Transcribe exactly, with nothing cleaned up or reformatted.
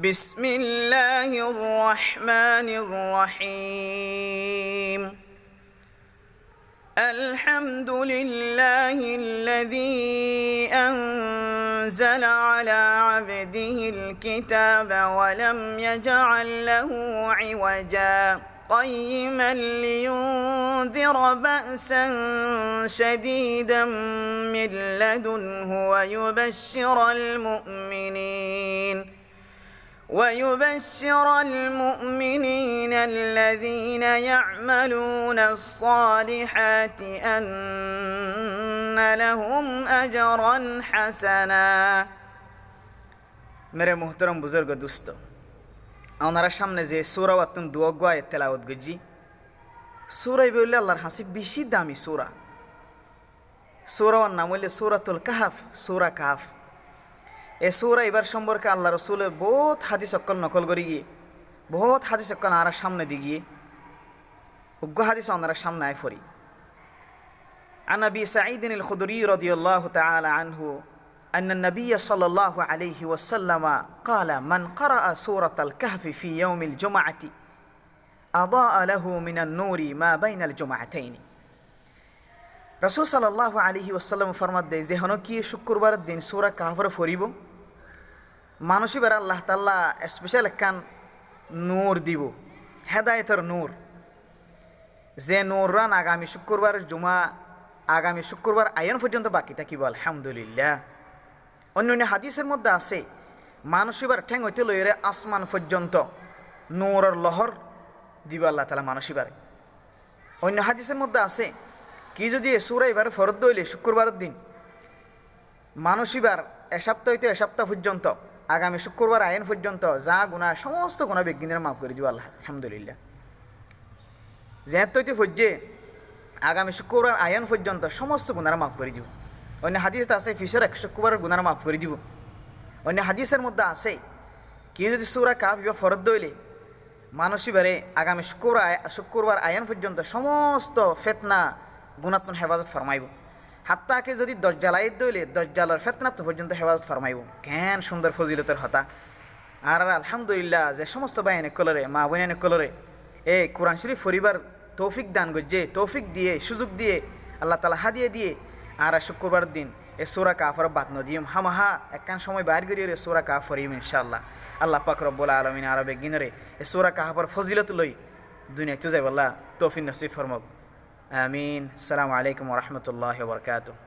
بسم الله الرحمن الرحيم. الحمد لله الذي أنزل على عبده الكتاب ولم يجعل له عوجا قيما لينذر بأسا شديدا من لدنه ويبشر المؤمنين ويبشر المؤمنين الذين يعملون الصالحات أن لهم أجرا حسنا. Mere muhtaram buzurg dustó, onorar sámne ze sura wattún duwá gua ayat telawot goijjí, sura ibá óilde Allar hañsé beci dami sura. Sura wan nam óilde Suratul Kahf, sura Kahf. E sura ibár somporke Allar Rosule bout hadis okkol nokol gorí giyé, bout hadis okkol añárar sámne di giyé. Uggua hadis onorar sámne aññí fori. عن أبي سعيد الخدري رضي الله تعالى عنه أن النبي صلى الله عليه وسلم قال: من قرأ سورة الكهف في يوم الجمعة أضاء له من النور ما بين الجمعتين. Rosul sallallahu alaihi wasallam formadde, ze honó ki cúkkurbar din sura Kahfore foribó, manúic ibáre Allah taala especial ekkán nur dibó, hedayetor nur. Ze nurrán agami cúkkurbar juma, agami cúkkurbar aiyón foijjonto baki tákibo, alhamdulillah. Oinno oinno hadisor modde asé, manúic ibár théng óite loiyóre asman foijjonto nuror lohór dibó Allah taala manúic ibáre. Oinno hadisor modde asé, ki zodi e sura ibáre foredde óile cúkkurbar din, manúic ibár e sápta óite e sápta foijjonto, agami cúkkurbar aiyón foijjonto za guná, somosto guná beggúnore maf gorí dibó Allah, alhamdulillah. Zeéñtte óite foijjé, agami cúkkurbar aiyón foijjonto somosto gunáre maf gorí dibó. Oinno hadisot asé, fisor ek cúkkurbaror gunáre maf gorí dibó. Oinno hadisor modde asé, ki zodi sura Kahf ibá foredde óile, manúic ibáre agami cúkkurbar ai-, cúkkurbar aiyón foijjonto somosto fetna gunáttun hefazot formaibó. Hatta ke zodi dojjal aiyédde óile dojjalor fetnattun foijjonto hefazot formaibó. Keén cúndor fozilotor hotá. Añárar alhamdulillah, ze somosto báiyain okkolore, maa boinain okkolore e Kuran Córif foribár toufik dan goijjé, toufik diyé, cúzuk diyé, Allah taala hádiya diyé, añára cúkkurbar din e sura Kahfore bad nodiyum, hámaha ekkán cómoi bair goríyore e sura Kahf foriyum incaallah. Allah pak robbul alamin añára beggúnore e sura Kahfor fozilot loi duniyaittú zaibolla toufik nosib formouk. Amin. Assalamu alaikum wa rahmatullahi wa barakatuh.